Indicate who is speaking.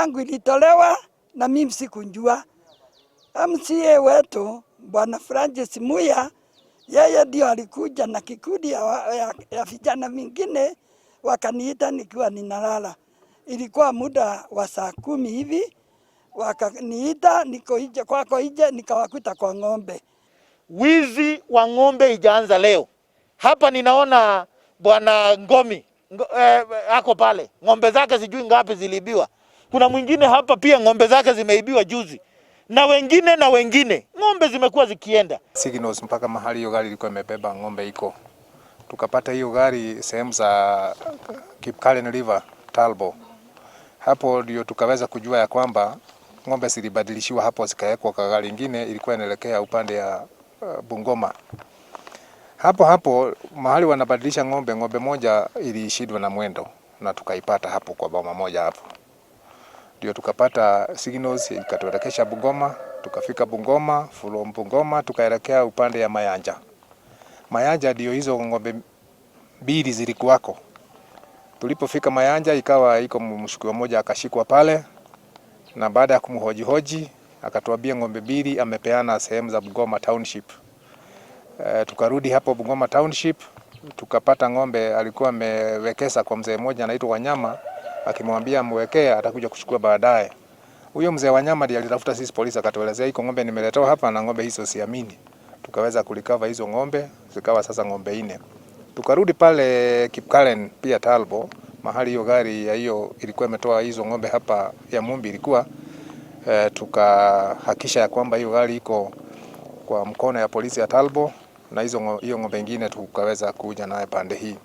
Speaker 1: Yangu ilitolewa na mimi sikujua. MCA wetu Bwana Francis Muya, yeye ndio alikuja na kikundi ya vijana mingine, wakaniita nikiwa ninalala. Ilikuwa muda wa saa 10 hivi, wakaniita niko nje kwako nje, nikawakuta kwa ng'ombe.
Speaker 2: Wizi wa ng'ombe ijaanza leo. Hapa ninaona bwana Ngomi ako pale, ng'ombe zake sijui ngapi ziliibiwa. Kuna mwingine hapa pia ng'ombe zake zimeibiwa juzi, na wengine na wengine, ng'ombe zimekuwa zikienda.
Speaker 3: Signals mpaka mahali hiyo gari ilikuwa imebeba ng'ombe iko. Tukapata hiyo gari sehemu za Kipkaren River, Turbo. Hapo ndio tukaweza kujua ya kwamba ng'ombe zilibadilishiwa hapo zikawekwa kwa gari ingine ilikuwa inaelekea upande ya Bungoma. Hapo hapo mahali wanabadilisha ng'ombe, ng'ombe moja ilishindwa na mwendo na tukaipata hapo kwa boma moja hapo. Ndio tukapata signals ikatuelekesha Bungoma, tukafika Bungoma, from Bungoma tukaelekea upande ya Mayanja. Mayanja ndio hizo ng'ombe mbili zilikuwako. Tulipofika Mayanja ikawa iko mshukiwa mmoja akashikwa pale, na baada ya kumhoji hoji akatuambia ng'ombe mbili amepeana sehemu za Bungoma Township. Tukarudi hapo Bungoma Township tukapata ng'ombe alikuwa amewekeza kwa mzee mmoja anaitwa Wanyama, akimwambia amwekee atakuja kuchukua baadaye. Huyo mzee Wanyama ndiye alitafuta sisi polisi akatuelezea iko ng'ombe nimeletewa hapa na ng'ombe hizo siamini. Tukaweza kurecover hizo ng'ombe zikawa sasa ng'ombe nne. Tukarudi pale Kipkaren pia Turbo, mahali hiyo gari ya hiyo ilikuwa imetoa hizo ng'ombe hapa ya Mumbi ilikuwa tukahakisha ya kwamba hiyo gari iko kwa mkono ya polisi ya Turbo na hizo hiyo ng'ombe ingine tukaweza kuja naye pande hii.